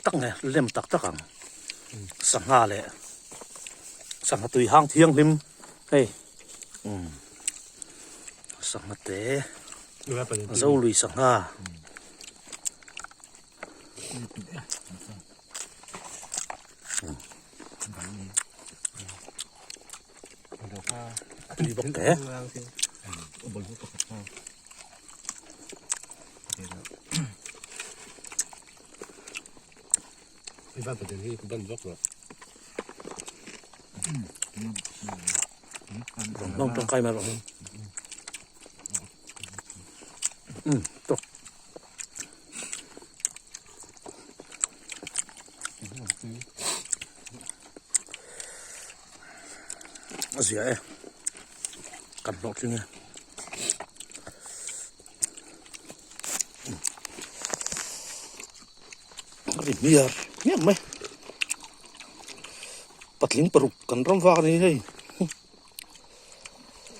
tak nge lem tak tak ang sangha leh sangha tui hang thianghlim hei umm sangha te zo lui sangha. Tui bawk te. Rawng tangkai mai rawh. Um tawk. A zia e kan hlawh tling e. A ri hmiar hmiar mai patling paruk kan ram vak a ni hei.